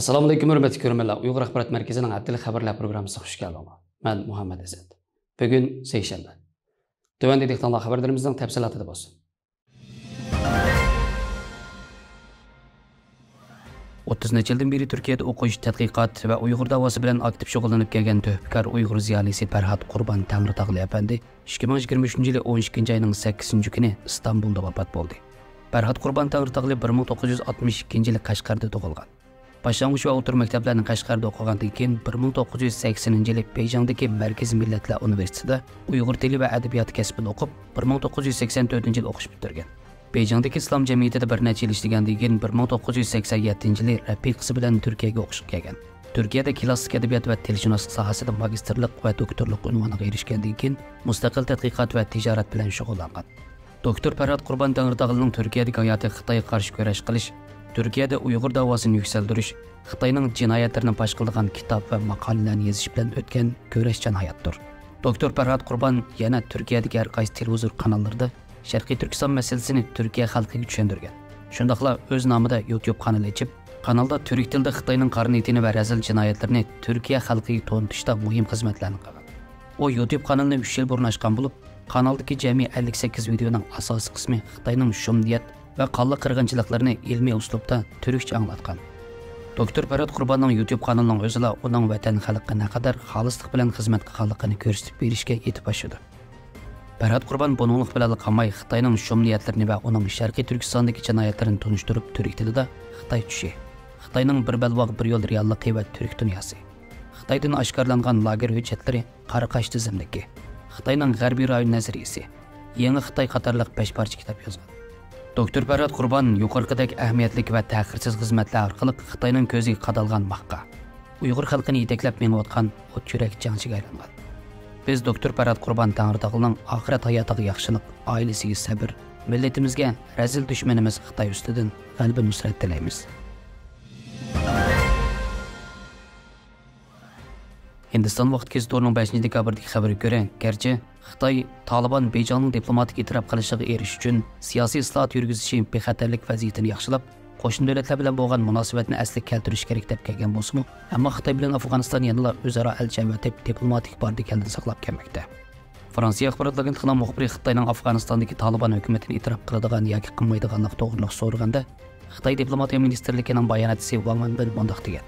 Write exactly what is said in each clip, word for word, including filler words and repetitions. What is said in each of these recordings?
ئەسسالامۇئەلەيكۇم، ھۆرمەتلىك كۆرۈرمەنلەر. ئۇيغۇر ئاخبارات مەركىزىنىڭ ھەپتىلىك خەۋەرلەر پروگراممىسىغا خۇش كەلدىڭلار. مەن مۇھەممەد ئەسەد. بۈگۈن سەيشەنبە. تۆۋەندە دىققىتىڭلار خەۋەرلىرىمىزنىڭ تەپسىلاتىدا بولسۇن. ئوتتۇز نەچچە يىلدىن بېرى تۈركىيەدە ئوقۇش، تەتقىقات ۋە ئۇيغۇر داۋاسى بىلەن ئاكتىپ شۇغۇللىنىپ كەلگەن تۆھپىكار ئۇيغۇر زىيالىيسى پەرھات قۇربان تەڭرىتاغلى ئەپەندى ئىككى مىڭ يىگىرمە ئۈچىنچى يىلى ئون ئىككىنچى ئاينىڭ سەككىزىنچى كۈنى ئىستانبۇلدا ۋاپات بولدى. پەرھات قۇربان تەڭرىتاغلى بىر مىڭ توققۇز يۈز ئاتمىش ئىككىنچى يىلى قەشقەردە تۇغۇلغان. باشلانغۇچ ۋە ئوتتۇرا مەكتەپلەرنى قەشقەردە ئوقۇغاندىن كېيىن، بىر مىڭ توققۇز يۈز سەكسىنىنچى يىلى بېيجىڭدىكى مەركىزىي مىللەتلەر ئۇنىۋېرسىتېتىدا ئۇيغۇر تىلى ۋە ئەدەبىياتى كەسپىنى ئوقۇپ، بىر مىڭ توققۇز يۈز سەكسەن تۆتىنچى يىلى ئوقۇش پۈتتۈرگەن. بېيجىڭدىكى ئىسلام جەمئىيىتىدە بىر نەچچە يىل ئىشلىگەندىن كېيىن، بىر مىڭ توققۇز يۈز سەكسەن يەتتىنچى يىلى رەپىقىسى بىلەن تۈركىيەگە ئوقۇشقا كەلگەن. تۈركىيەدە كىلاسسىك ئەدەبىيات ۋە تىلشۇناسلىق ساھەسىدە ماگىستىرلىق ۋە دوكتورلۇق ئۇنۋانىغا ئېرىشكەندىن كېيىن، مۇستەقىل تەتقىقات ۋە تىجارەت بىلەن شۇغۇللانغان. دوكتور پەرھات قۇربان تەڭرىتاغلىنىڭ تۈركىيەدىكى ھاياتى خىتايغا قارشى كۈرەش قىلىش، تۈركىيەدە ئۇيغۇر داۋاسىنى يۈكسەلدۈرۈش، خىتاينىڭ جىنايەتلىرىنى پاش قىلىدىغان كىتاب ۋە ماقالىلەرنى يېزىش بىلەن ئۆتكەن كۈرەشچان ھاياتتۇر. دوكتور پەرھات قۇربان يەنە تۈركىيەدىكى ھەر قايسى تېلېۋىزور قاناللىرىدا شەرقىي تۈركىستان مەسىلىسىنى تۈركىيە خەلقىگە چۈشەندۈرگەن. شۇنداقلا ئۆز نامىدا يۇتيۇب قانىلى ئېچىپ، قانالدا تۈرك تىلىدا خىتاينىڭ قارا نىيىتىنى ۋە رەزىل جىنايەتلىرىنى تۈركىيە خەلقىگە تونۇتۇشتا مۇھىم خىزمەتلەرنى قىلغان. ئۇ يۇتيۇب قانىلىنى ئۈچ يىل بۇرۇن ئاچقان بولۇپ، قانالدىكى جەمئىي ئەللىك سەككىز ۋىدېئونىڭ ئاساسىي قىسمى خىتاينىڭ شۇملىيەت ۋە قانلىق قىرغىنچىلىقلىرىنى ئىلمىي ئۇسلۇبتا تۈركچە ئاڭلاتقان. دوكتور پەرھات قۇرباننىڭ يۇتيۇب قانىلىنىڭ ئۆزىلا ئۇنىڭ ۋەتەن خەلقىگە نەقەدەر خالىسلىق بىلەن خىزمەت قىلغانلىقىنى كۆرسىتىپ بېرىشكە يېتىپ ئاشىدۇ. پەرھات قۇربان بۇنىڭلىق بىلەنلا قالماي، خىتاينىڭ شۇملىيەتلىرىنى ۋە ئۇنىڭ شەرقىي تۈركىستاندىكى جىنايەتلىرىنى تونۇشتۇرۇپ، تۈرك تىلىدا خىتاي چۈشى، خىتاينىڭ بىر بەلباغ، بىر يول رېئاللىقى ۋە تۈرك دۇنياسى، خىتايدىن ئاشكارىلانغان لاگېر ھۆججەتلىرى، قارا قاش تىزىملىكى، خىتاينىڭ غەربىي رايون نەزەرىيىسى، يېڭى خىتاي قاتارلىق بەش پارچە كىتاب يازغان. دوكتور پەرھات قۇربان يۇقىرىقىدەك ئەھمىيەتلىك ۋە تەخىرسىز خىزمەتلەر ئارقىلىق خىتاينىڭ كۆزىگە قادالغان ماققا، ئۇيغۇر خەلقىنى يېتەكلەپ مېڭىۋاتقان ئوت يۈرەك جەڭچىگە ئايلانغان. بىز دوكتور پەرھات قۇربان تەڭرىتاغلىنىڭ ئاخىرەت ھاياتىغا ياخشىلىق، ئائىلىسىگە سەبىر، مىللىتىمىزگە رەزىل دۈشمىنىمىز خىتاي ئۈستىدىن غەلىبە نۇسرەت تىلەيمىز. ھىندىستان ۋاقتى كېچە تورىنىڭ بەشىنچى دېكابىردىكى خەۋىرىگە كۆرە، گەرچە خىتاي تالىبان بېيجىڭنىڭ دىپلوماتىك ئېتىراپ قىلىشىغا ئېرىشىش ئۈچۈن سىياسىي ئىسلاھات يۈرگۈزۈشى بىخەتەرلىك ۋەزىيىتىنى ياخشىلاپ، قوشنا دۆلەتلەر بىلەن بولغان مۇناسىۋەتنى ئەسلىگە كەلتۈرۈشى كېرەك دەپ كەلگەن بولسىمۇ، ئەمما خىتاي بىلەن ئافغانىستان يەنىلا ئۆزئارا ئەلچى ئەۋەتىپ، دىپلوماتىك باردا-كەلدىنى ساقلاپ كەلمەكتە. فرانسىيە ئاخبارات ئاگېنتلىقىنىڭ مۇخبىرى خىتاينىڭ ئافغانىستاندىكى تالىبان ھۆكۈمىتىنى ئېتىراپ قىلىدىغان ياكى قىلمايدىغانلىقى توغرىلىق سورىغاندا، خىتاي دىپلوماتىيە مىنىستىرلىكىنىڭ باياناتچىسى ۋاڭ ۋېنبىن مۇنداق دېگەن: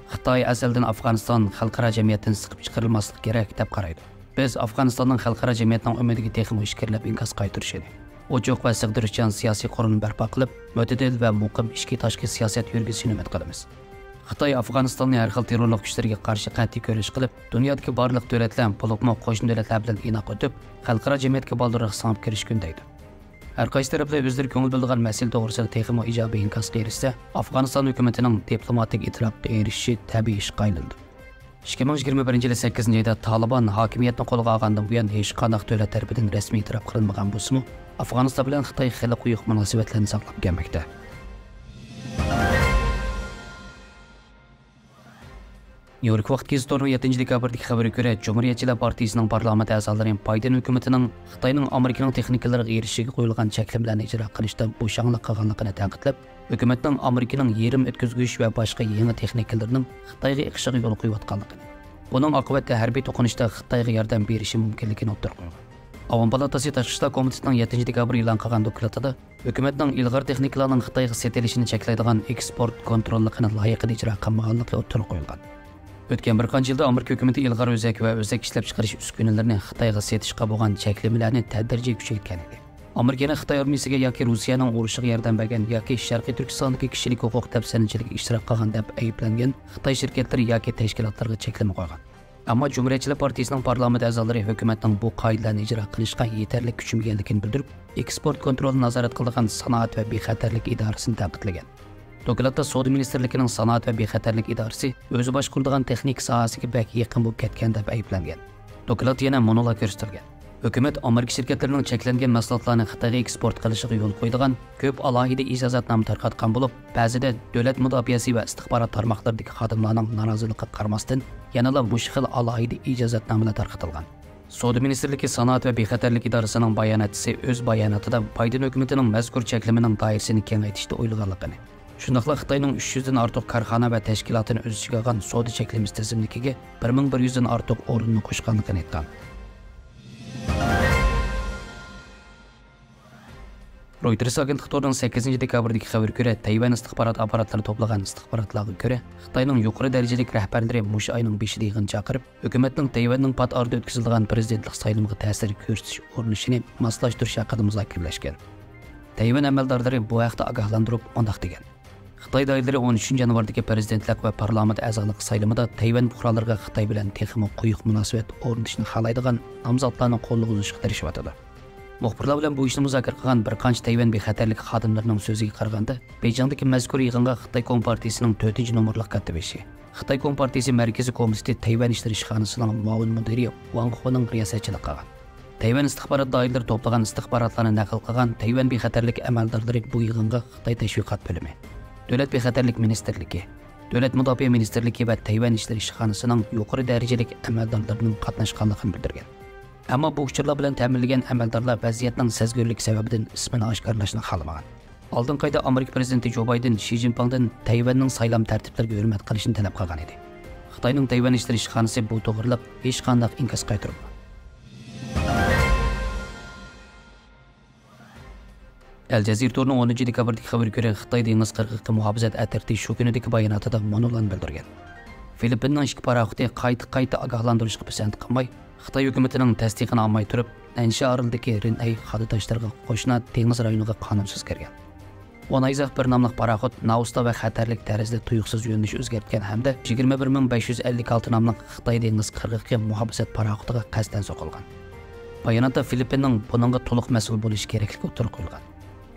خىتاي ئەزەلدىن ئافغانىستان خەلقئارا جەمئىيەتتىن سىقىپ چىقىرىلماسلىقى كېرەك دەپ قارايدۇ. بىز ئافغانىستاننىڭ خەلقئارا جەمئىيەتنىڭ ئۈمىدىگە تېخىمۇ ئىچكىرىلەپ ئىنكاس قايتۇرۇشىنى، ئوچۇق ۋە سىغدۇرۇشچان سىياسىي قورالنى بەرپا قىلىپ، مۆتىدىل ۋە مۇقىم ئىچكى تاشقى سىياسەت يۈرگۈزۈشىنى ئۈمىد قىلىمىز. خىتاي ئافغانىستاننى ھەر خىل تېررورلۇق كۈچلىرىگە قارشى قەتئىي كۈرەش قىلىپ، دۇنيادىكى بارلىق دۆلەتلەر، بولۇپمۇ قوشنا دۆلەتلەر بىلەن ئىناق ئۆتۈپ، خەلقئارا جەمئىيەتكە بالدۇرراق سىڭىپ كىرىشكە ئۈندەيدۇ. ھەر قايسى تەرەپلەر ئۆزلىرى كۆڭۈل بۆلىدىغان مەسىلە توغرىسىدا تېخىمۇ ئىجابىي ئىنكاسقا ئېرىشسە، ئافغانىستان ھۆكۈمىتىنىڭ دىپلوماتىك ئېتىراپقا ئېرىشىشى تەبىئىي ئىشقا ئايلىنىدۇ. ئىككى مىڭ يىگىرمە بىرىنچى يىلى سەككىزىنچى ئايدا تالىبان ھاكىمىيەتنى قولغا ئالغاندىن بۇيان، ھېچقانداق دۆلەت تەرىپىدىن رەسمىي ئېتىراپ قىلىنمىغان بولسىمۇ، ئافغانىستان بىلەن خىتاي خېلى قويۇق مۇناسىۋەتلەرنى ساقلاپ كەلمەكتە. نيۇ يورك ۋاقتى گېزىتى تورىنىڭ يەتتىنچى دېكابىردىكى خەۋىرىگە كۆرە، جۇمھۇرىيەتچىلەر پارتىيىسىنىڭ پارلامېنت ئەزالىرى بايدېن ھۆكۈمىتىنىڭ خىتاينىڭ ئامېرىكىنىڭ تېخنىكىلىرىغا ئېرىشىشىگە قويۇلغان چەكلىمىلەرنى ئىجرا قىلىشتا بوشاڭلىق قىلغانلىقىنى تەنقىدلەپ، ھۆكۈمەتنىڭ ئامېرىكىنىڭ يېرىم ئۆتكۈزگۈچ ۋە باشقا يېڭى تېخنىكىلىرىنىڭ خىتايغا ئېقىشىغا يول قويۇۋاتقانلىقىنى، بۇنىڭ ئاقىۋەتتە ھەربىي توقۇنۇشتا خىتايغا ياردەم بېرىشى مۇمكىنلىكىنى ئوتتۇرىغا قويغان. ئاۋام پالاتاسى تاشقى ئىشلار كومىتېتىنىڭ يەتتىنچى دېكابىر ئېلان قىلغان دوكلاتىدا، ھۆكۈمەتنىڭ ئىلغار تېخنىكىلارنىڭ خىتايغا سېتىلىشىنى چەكلەيدىغان ئېكسپورت كونتروللۇقىنى لايىقىدا ئىجرا قىلمىغانلىقى ئوتتۇرىغا قويۇلغان. ئۆتكەن بىر قانچە يىلدا ئامېرىكا ھۆكۈمىتى ئىلغار ئۆزەك ۋە ئۆزەك ئىشلەپچىقىرىش ئۈسكۈنىلىرىنى خىتايغا سېتىشقا بولغان چەكلىمىلەرنى تەدرىجىي كۈچەيتكەن ئىدى. ئامېرىكىنى خىتاي ئارمىيىسىگە ياكى روسىيەنىڭ ئۇرۇشىغا ياردەم بەرگەن ياكى شەرقىي تۈركىستاندىكى كىشىلىك ھوقۇق دەپسەندىچىلىكىگە ئىشتىراك قىلغان دەپ ئەيىبلەنگەن خىتاي شىركەتلىرى ياكى تەشكىلاتلىرىغا چەكلىمە قويغان. ئەمما جۇمھۇرىيەتچىلەر پارتىيىسىنىڭ پارلامېنت ئەزالىرى ھۆكۈمەتنىڭ بۇ قائىدىلەرنى ئىجرا قىلىشقا يېتەرلىك كۈچىمىگەنلىكىنى بىلدۈرۈپ، ئېكسپورت كونترولىنى نازارەت قىلىدىغان سانائەت ۋە بىخەتەرلىك ئىدارىسىنى تەنقىدلىگەن. دوكلاتتا سودا مىنىستىرلىكىنىڭ سانائەت ۋە بىخەتەرلىك ئىدارىسى ئۆزى باشقۇرىدىغان تېخنىكا ساھەسىگە بەك يېقىن بولۇپ كەتكەن دەپ ئەيىبلەنگەن. دوكلاتتا يەنە مۇنۇلار كۆرسىتىلگەن: ھۆكۈمەت ئامېرىكا شىركەتلىرىنىڭ چەكلەنگەن مەھسۇلاتلارنى خىتايغا ئېكسپورت قىلىشىغا يول قويىدىغان كۆپ ئالاھىدە ئىجازەتنامە تارقاتقان بولۇپ، بەزىدە دۆلەت مۇداپىئەسى ۋە ئىستىخبارات تارماقلىرىدىكى خادىملارنىڭ نارازىلىقىغا قارىماستىن، يەنىلا مۇشۇ خىل ئالاھىدە ئىجازەتنامىلەر تارقىتىلغان. سودا مىنىستىرلىكى سانائەت ۋە بىخەتەرلىك ئىدارىسىنىڭ باياناتچىسى ئۆز باياناتىدا بايدېن ھۆكۈمىتىنىڭ مەزكۇر چەكلىمىنىڭ دائىرىسىنى كېڭەيتىشتە ئويلىغانلىقىنى، شۇنداقلا خىتاينىڭ ئۈچ يۈزدىن ئارتۇق كارخانا ۋە تەشكىلاتىنى ئۆز ئىچىگە ئالغان سودا چەكلىمىسى تىزىملىكىگە بىر مىڭ بىر يۈزدىن ئارتۇق ئورۇننى قوشقانلىقىنى ئېيتقان. رويتېرس ئاگېنتلىق تورىنىڭ سەككىزىنچى دېكابىردىكى خەۋىرىگە كۆرە، تەيۋەن ئىستىخبارات ئاپپاراتلىرى توپلىغان ئىستىخباراتلارغا كۆرە، خىتاينىڭ يۇقىرى دەرىجىلىك رەھبەرلىرى مۇشۇ ئاينىڭ بېشىدا يىغىن چاقىرىپ، ھۆكۈمەتنىڭ تەيۋەننىڭ پات ئارىدا ئۆتكۈزۈلىدىغان پىرېزىدېنتلىق سايلىمىغا تەسىر كۆرسىتىش ئۇرۇنۇشىنى ماسلاشتۇرۇش ھەققىدە مۇزاكىرىلەشكەن. تەيۋەن ئەمەلدارلىرى بۇ ھەقتە ئاگاھلاندۇرۇپ مۇنداق دېگەن: خىتاي دائىرىلىرى ئون ئۈچىنچى يانۋاردىكى پىرېزىدېنتلىق ۋە پارلامېنت ئەزالىق سايلىمىدا تەيۋەن پۇقرالىرىغا خىتاي بىلەن تېخىمۇ قويۇق مۇناسىۋەت ئورنىتىشنى خالايدىغان نامزاتلارنى قوللىغۇزۇشقا تىرىشىۋاتىدۇ. مۇخبىرلار بىلەن بۇ ئىشنى مۇزاكىرە قىلغان بىر قانچە تەيۋەن بىخەتەرلىك خادىملىرىنىڭ سۆزىگە قارىغاندا، بېيجىڭدىكى مەزكۇر يىغىنغا خىتاي كومپارتىيىسىنىڭ تۆتىنچى نومۇرلۇق كاتتىبېشى، خىتاي كومپارتىيىسى مەركىزىي كومىتېتى تەيۋەن ئىشلىرى ئىشخانىسىنىڭ مۇئاۋىن مۇدىرى ۋاڭ خۇنىڭ رىياسەتچىلىك قىلغان. تەيۋەن ئىستىخبارات دائىرىلىرى توپلىغان ئىستىخباراتلارنى نەقىل قىلغان تەيۋەن بىخەتەرلىك ئەمەلدارلىرى بۇ يىغىنغا خىتاي تەشۋىقات بۆلۈمى، دۆلەت بىخەتەرلىك مىنىستىرلىكى، دۆلەت مۇداپىئە مىنىستىرلىكى ۋە تەيۋەن ئىشلىرى ئىشخانىسىنىڭ يۇقىرى دەرىجىلىك ئەمەلدارلىرىنىڭ قاتناشقانلىقىنى بىلدۈرگەن. ئەمما بۇ ئۇچۇرلار بىلەن تەمىنلىگەن ئەمەلدارلار ۋەزىيەتنىڭ سەزگۈرلۈكى سەۋەبىدىن ئىسمىنى ئاشكارىلاشنى خالىمىغان. ئالدىنقى ئايدا ئامېرىكا پىرېزىدېنتى جو بايدېن شى جىنپىڭدىن تەيۋەننىڭ سايلام تەرتىپلىرىگە ھۆرمەت قىلىشنى تەلەپ قىلغان ئىدى. خىتاينىڭ تەيۋەن ئىشلىرى ئىشخانىسى بۇ توغرىلىق ھېچقانداق ئىنكاس قايتۇرمىغان. ئەل جەزىرە تورىنىڭ ئونىنچى دېكابىردىكى خەۋىرىگە كۆرە، خىتاي دېڭىز قىرغىقى مۇھاپىزەت ئەترىتى شۇ كۈنىدىكى باياناتىدا مۇنۇلارنى بىلدۈرگەن: فىلىپپىننىڭ ئىككى پاراخوتى قايتا-قايتا ئاگاھلاندۇرۇشقا پىسەنت قىلماي، خىتاي ھۆكۈمىتىنىڭ تەستىقىنى ئالماي تۇرۇپ، نەنشيا ئارىلىدىكى رىنئەي خادا تاشلىرىغا قوشنا دېڭىز رايونىغا قانۇنسىز كىرگەن. ئونايزاخ بىر ناملىق پاراخوت ناۋۇستا ۋە خەتەرلىك دەرىجىدە تۇيۇقسىز يۆنىلىش ئۆزگەرتكەن ھەمدە يىگىرمە بىر مىڭ بەش يۈز ئەللىك ئالتە ناملىق خىتاي دېڭىز قىرغىقى مۇھاپىزەت پاراخوتىغا قەستەن سوقۇلغان. باياناتتا فىلىپپىننىڭ بۇنىڭغا تولۇق مەسئۇل بولۇشى كېرەكلىكى ئوتتۇرىغا قويۇلغان.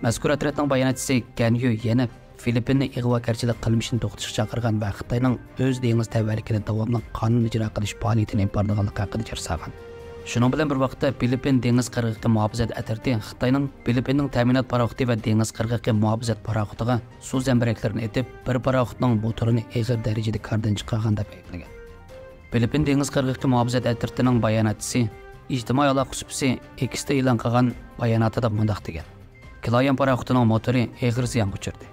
مەزكۇر ئەترەتنىڭ باياناتچىسى گەن يۈ يەنە فىلىپپىننى ئىغۋاكارچىلىق قىلمىشىنى توختىتىشقا چاقىرغان ۋە خىتاينىڭ ئۆز دېڭىز تەۋەلىكىنى داۋاملىق قانۇن ئىجرا قىلىش پائالىيىتىنى ئېلىپ بارىدىغانلىقى ھەققىدە جىق سالغان. شۇنىڭ بىلەن بىر ۋاقىتتا، فىلىپپىن دېڭىز قىرغىقى مۇھاپىزەت ئەترىتى خىتاينىڭ فىلىپپىننىڭ تەمىنات پاراخوتى ۋە دېڭىز قىرغىقى مۇھاپىزەت پاراخوتىغا سۇ زەمبىرەكلىرىنى ئېتىپ، بىر پاراخوتنىڭ موتورىنى ئېغىر دەرىجىدە كاردىن چىقارغان دەپ ئەيىبلىگەن. فىلىپپىن دېڭىز قىرغىقى مۇھاپىزەت ئەترىتىنىڭ باياناتچىسى ئىجتىمائىي ئالاقە سۇپىسى ئېكستا ئېلان قىلغان باياناتىدا مۇنداق دېگەن: كىلايان پاراخوتىنىڭ موتورى ئېغىر زىيانغا ئۇچرىدى.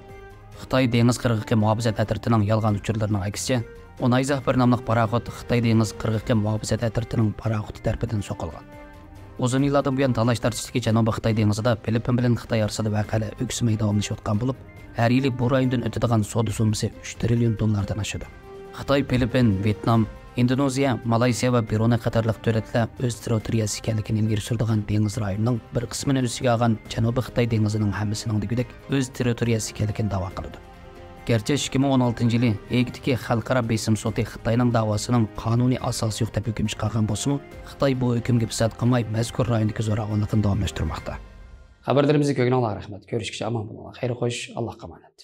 خىتاي دېڭىز قىرغىقى مۇھاپىزەت ئەترىتىنىڭ يالغان ئۇچۇرلىرىنىڭ ئەكسىچە، ئونايزاھ بىر ناملىق پاراخوت خىتاي دېڭىز قىرغىقى مۇھاپىزەت ئەترىتىنىڭ پاراخوتى تەرىپىدىن سوقۇلغان. ئۇزۇن يىللاردىن بۇيان تالاش-تارتىشتىكى جەنۇبىي خىتاي دېڭىزىدا فىلىپپىن بىلەن خىتاي ئارىسىدا ۋەقەلەر ئۆكسۈمەي داۋاملىشىۋاتقان بولۇپ، ھەر يىلى بۇ رايوندىن ئۆتىدىغان سودا سوممىسى ئۈچ تىرىليون دوللاردىن ئاشىدۇ. خىتاي، فىلىپپىن، ۋيېتنام، ئىندونېزىيە، مالايسىيا ۋە برۇنېي قاتارلىق دۆلەتلەر ئۆز تېررىتورىيەسى ئىكەنلىكىنى ئىلگىرى سۈرىدىغان دېڭىز رايونىنىڭ بىر قىسمىنى ئۆز ئىچىگە ئالغان جەنۇبىي خىتاي دېڭىزىنىڭ ھەممىسىنىڭ دېگۈدەك ئۆز تېررىتورىيەسى ئىكەنلىكىنى دەۋا قىلىدۇ. گەرچە ئىككى مىڭ ئون ئالتىنچى يىلى ھېگتىكى خەلقئارا بېسىم سوتى خىتاينىڭ داۋاسىنىڭ قانۇنىي ئاساسى يوق دەپ ھۆكۈم چىقارغان بولسىمۇ، خىتاي بۇ ھۆكۈمگە پىسەنت قىلماي، مەزكۇر رايوندىكى زوراۋانلىقىنى داۋاملاشتۇرماقتا. خەۋەرلىرىمىزنى كۆرگىنىڭلارغا رەھمەت. كۆرۈشكىچە ئامان بولۇڭلار. خەير خوش، ئاللاھقا ئامانەت.